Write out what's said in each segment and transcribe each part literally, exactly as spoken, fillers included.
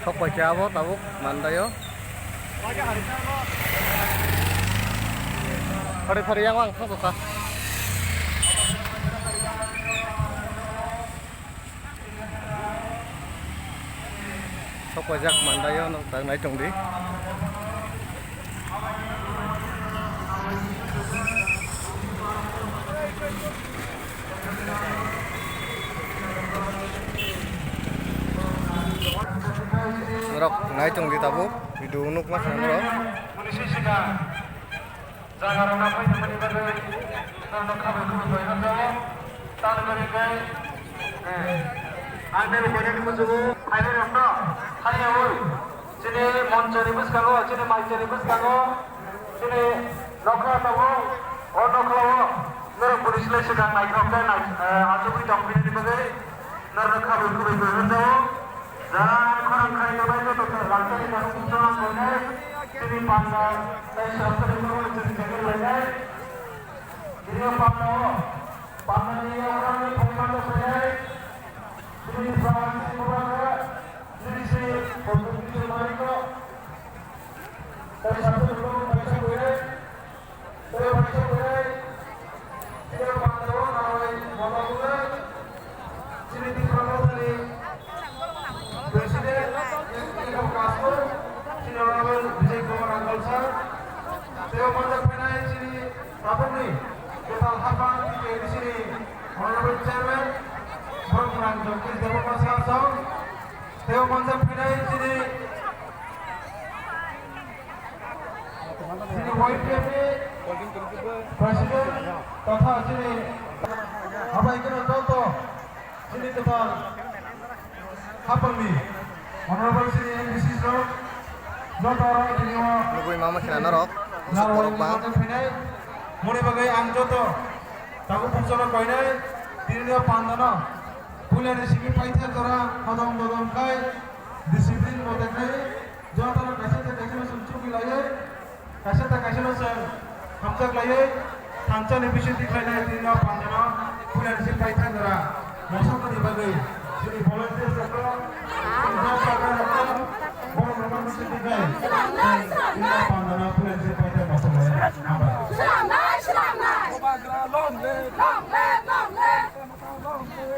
Sok paikha abo tabuk mandaio. Phari phari yang ang thang tokha. Sok paijak mandaio, no tak nai tong di. Norok nai tong di tabuk, video nukma kha norok. Jaga rok na phai thangmani bagwi norokno khabai khulumbai hamjao. Tamoni bagwi khe, eh, ang nini boyani muchugo phainairokno hamya wi chini monchoni bwskango, chini maichani bwskango, chini nokha tongo, o nokhlao norok bwrwi slai swkang naithok khe nai-, eh, achugwi tongphinani bagwi norokno khabai khulumbai hamjao. Jara khorang khai tongnai joto khe rangchakni tabuk chwng tongnai, chini panda tei sasthani tabuk chwng chengwi lainai. Chini panda o, panda ni yakrani phaima tongphainai, chini Bharat ni bubagra, chini si Bhagwan Gita Mariko, tei sasthani tabuk kaisa buinai. Tei bai tei bai, tei panda o narwai mola bwlai, chini Tipra Mothani President, Executive Council, chini Honorable Vijay Kumar Angol sir, tei o manjak phainai chini tabukni kwtal haphang T T A D C ni Honorable Chairman, Bhorong Rang Jagdish Debbarma sir song, tei o manjak phainai chini Chini Y P F ni President totha chini habai kheno joto chini kwtal haphangni Honorable chini M D C rok joto rok tini o Nugui mama khna norok, narwai borok ba. Mani bagwi ang joto tabuk phungsa no koinai tini o panda no puila ni simi paitha jora hodong dodong khai discipline mote khai Jotono kaisa tei kaisa no chwng chugwi laiwi, kaisa tei kaisa no chwng hamjak laiwi, thansa ni bisingtwi khlainai tini o pandano puila ni simi paithak jora mosokni bagwi chini volunteers rokno, chini job worker rokno, borok rokno bisingtwi khai chwng tini o pandano puila ni simi paithak mosok laiwi. Hambai. Bubagra long live! Long live! Long live!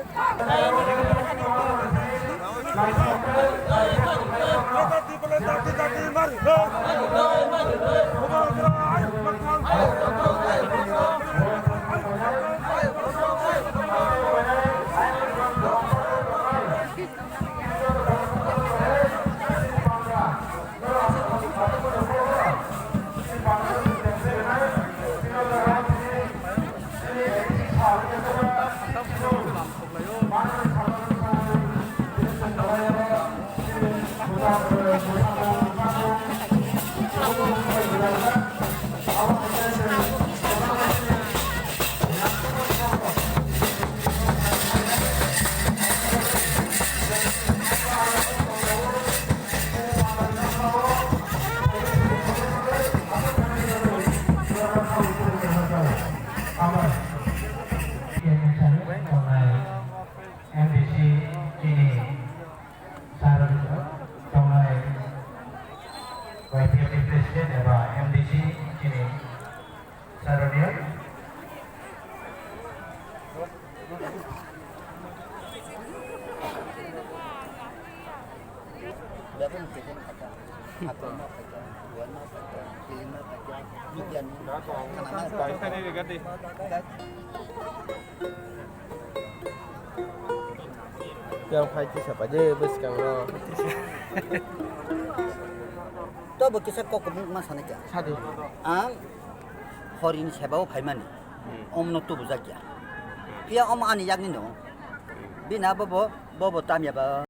M D C chini sir tongnai Y P F ni president eba M D C chini sir ni. Yang phai kisa pai de bwskango. To bo kisa kok mung ma sana kya? Sadi. Ang horini seba o phaimani. Hmm. Omno tubu jakya. Phiya om ani yakni no. Bina bobo, bobo tamya ba.